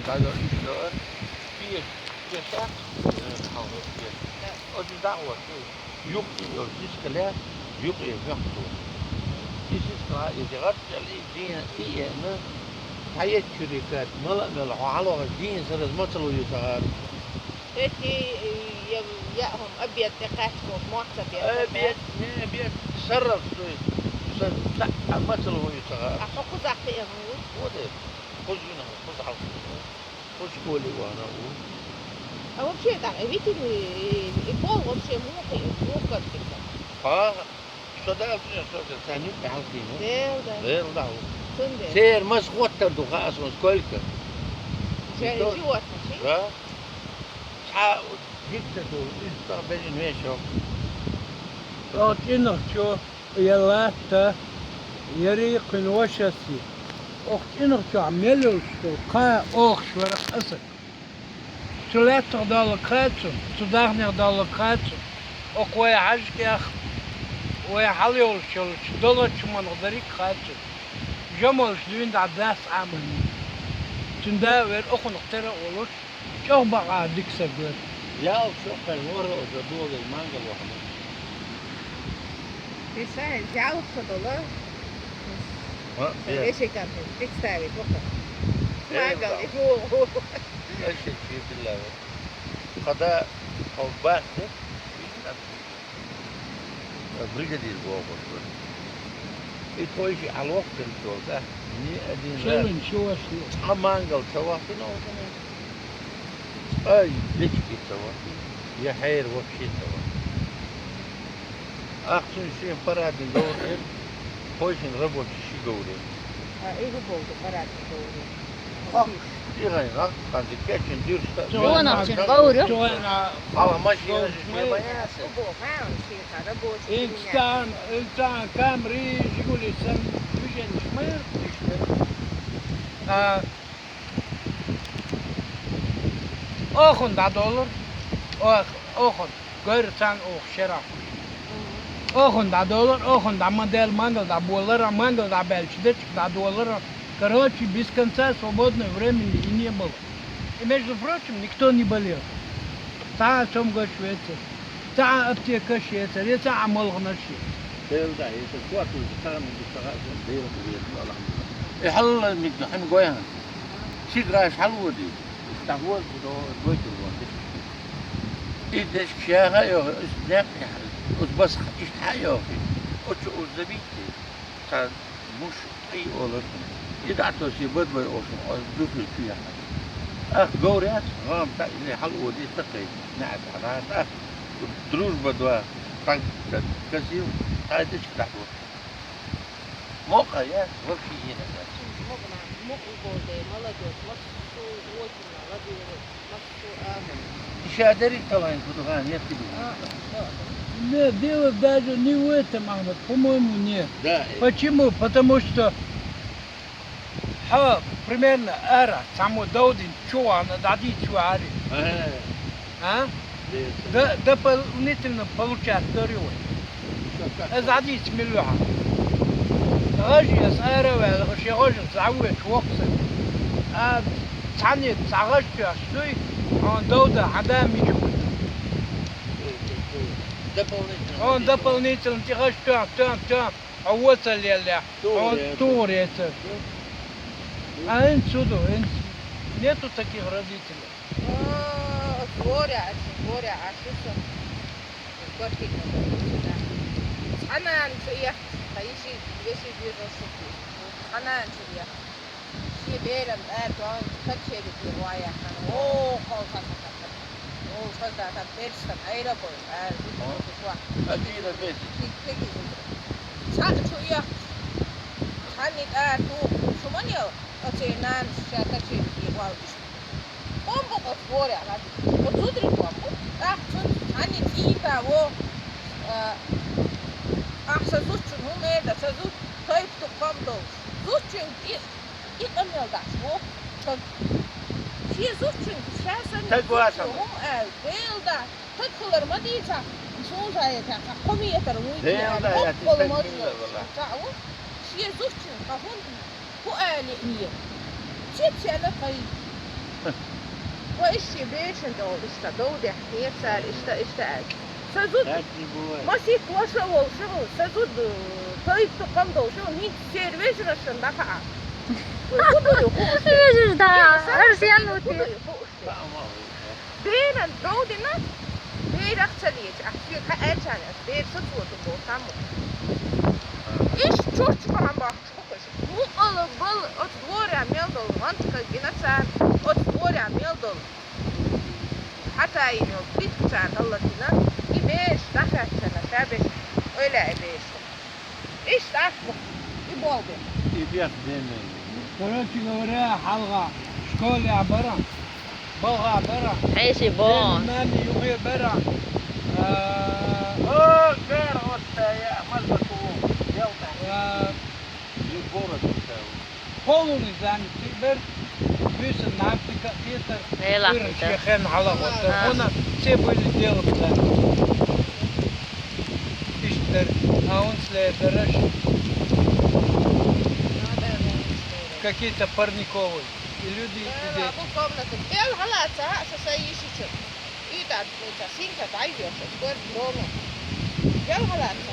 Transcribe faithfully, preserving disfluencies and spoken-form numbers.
Дала иштта, пеш, пешах, э, хьалха пеш. Оцу дӀахьош ду. Юкъе йолу сискале, юкъе хӀоьхту. И сискала, и гӀарцӀ чӀел, и дийна, и эна, хьаеччуьриг кад, мала а мела, хьо хьалохаш дийна сараз мацалла ю ца гӀара. Эти, я, я хӀума обед тӀе кхаьчча, мохь ца бе. Обед, не, обед, сараз дуй. Сан цхьа а мацалла ю ца гӀара. А хьо кхузахь хиъна ву? Вот это. Кхуза вина, кхуза хьалха. Кхуза школе вахана ву. А вообще так, и видите, и, и пол вообще муха, муха картинка. Ха, со да, со, со, со, со, нюк хьалхина. Дел, да. Дел, да, ву. Цунде. Сер мас хӀоттар ду, ха, сон сколько? Же-, и то животных, чи? Да. Цхьа гитта ду, иза цӀа безин вешо. О, кӀинах чо. Я латта, я рийкхина вашаси. Оха кӀинах чохь мел йолуш долу кхаа охуш вара аса. Цу лаьттах долла кхачу, цу дахнех долла кхачу. Оха вай хьаьжкӀех, вай хьалайолуш йолчу долгӀачу хӀуманах дерриг а кхачу. Жамалш дуьйна дӀа дас Ӏамална. Цуьнан да а вера охунах тера а волуш. ЧӀогӀа бакъахьа дика стаг вара. Ялх шо кхайна вара оцу догӀий мангал вахана. Представь, ялх шо долу. Ма, бе. Эшикан представить, ваха. Э, мангал, да. И ву, ву. Эшик чуьйдилла вара. Хада, хьо бахьа, Бригадир бохуш вара. И тхойши хьалвоккхуш долу тӀаккха, ни один раз. Шелан чу ваша. Цхьа мангал ца вахтина оцунах. Ай, дечки ца вахтина. Я хьера вообще ца вахтина. Ахчун шен парадный говр эр, тхойшин рабочий ши говр эр. А, и хӀун боху парадный говр эр? Ах, и гӀайна, ах, кханча кечйина дуьрста. Чу ванах чин говр ю? Чу ванах. Хьала машина говр ю. Ма яса. Ху боху, ма, шен ца рабочий. Ин стан, ин стан камри, жигули сан, движениш ма яра. А, Охун дӀадолура, ох-, охун, гойра царна оха шерахь. Охун дӀадолура, охун дӀа ма-, дел мангал дӀаболара, мангал дӀабаьлча дечиг дӀадолара. Короче, без конца свободного времени и не было. И, между прочим, никто не болел. Цхьа а цомгаш вецара, цхьа а аптекаш ецара, я цхьа а молханаш ецара. Дела да, если кхоттуьйту царна ду сагӀа, Дела хӀу веза, алхьамдулиллахӀ. И хьалла мигна хьуна гой хьуна. Ши граш хьалводий, дӀахьорзу до гойтур вон дешка. И дешка шаьха а йоху, уьш некъ яхьа, уьш басах иштта хьа а йоху, оцу уьш забийти, цхьа муш тӀе а олура. И дӀа тосий бадбай оцу, оцу духуьйту яхьа. Ах, говр яц, гӀам тӀа, или хьалводий, такхий, неӀа тӀе хьа, ах, дружба два, так, так, касил, тхьай дешка дӀахьор. Мокъа яц, вообще йина яц. Мокъа, мокъа угоде, молодёжь, массо очень молодёжь, массо ага. И ша дерриг талайн фу дугӀа, нет, ты думаешь? А, да, да. Не, дело даже не в этом, Ахмед, по-моему, нет. Да, э. Почему? Потому что хьо, примерно, ара, цхьаммо довдина чу вахана, дӀадийца ву ари. Ага. А? Д-, дополнительно получать дори вай. Иза дӀадийца мила ву хьан? ГӀажа аса ара а ваьлла, шен гӀажах дӀавоьдуш воккха саг. А цхьаьнниг цхьа гӀаж тоьхча дуй, хьуна довда хьан да мича ву? Хьуна дополнительно тӀе гӀаж тоьхна, тоьхна, тоьхна, хьо вон ца леллехь, хьуна тугӀур яцара. А хӀинца хӀун ду, хӀинца нету таких родителей. О, горе, ачи, горе, ачи сон. Квартира. Цхьа нана чу яхча, тхан йиши, веши, вежарши. Цхьа нана чу яхча. Шен беран тӀе тоьхна, качели тӀе ваяхана. О, кхол хан хан хан. О, шазда хан, перстан, аэропорт, а, О. Ква. Адира беси. Кеги зудра. Цхьа чу яхча. Цхьанни тӀе туху, шу ма нел, оцу нанас ша качели тӀе вал. Бомба оцу горехь ладугӀу. Оцу зударий бомба. ТӀаккха цунна цхьанне цӀийта во, а, ахьа сан зудчун хӀун мега, сан зуд тайп-туп кхам долуш. Зудчуьнга и, и къамел дац во, стаг. Шен зудчуьнга ша санна стаг вацахьана. ХӀума аьлла, Дела да, стаг хилар ма дийцахь, суна ша яцахь, кхо метр вуй Дела аьлла, да, я боккъал стаг мазло. Милла вала. Цхьаъ ву, шен зудчуьнга хӀун ХӀун ала лиънера? Чип сена кхайна. Ва иштта берашна дов, иштта дов дехне цара, иштта, иштта аьлла. Са зуда масийтта ваша волуш ву, са зуда, э, тайп-тукхам долуш ву, хӀинца церан вежарашна дӀахаа. Вай хӀун ду хууш дерг? Вежарш да, Ай, са арсен ву те. ХӀун ду хууш дерг? Берана дов дина, берах ца леча, ахь соьга хьан аьлча аьлла, ас бер сацо ду боху цхьаммо. Иштта чурчу бахьана бахча бу кхуьш. Мукъала бала оцу дворе мел долу гӀантакхаш гина цара, оцу дворе мел долу хьатаийна йолу плитка цара хӀаллакдина, и бераш дӀахаьттина, ша берш ойла а бераш. Иштта ахь бу, и болу бен. И бех деме. Короче говоря, хьалха школе а бара, балха а бара. Хьеший бон. Нани юхе бара. А, О, гар оцтая, маза ту, делта. А, Егора ту. Полный занятый бер, виса нафтика хетар, Эла вирус хетар. Шехен хьала хетар. А. Она все были делом заняты. Иштта, а он следующий. Какие-то парниковые. И люди, и дети. Бел хьалаца, со сай йишича. И так, ну, ца синка дай, ё, со скоро дома. Бел хьалаца.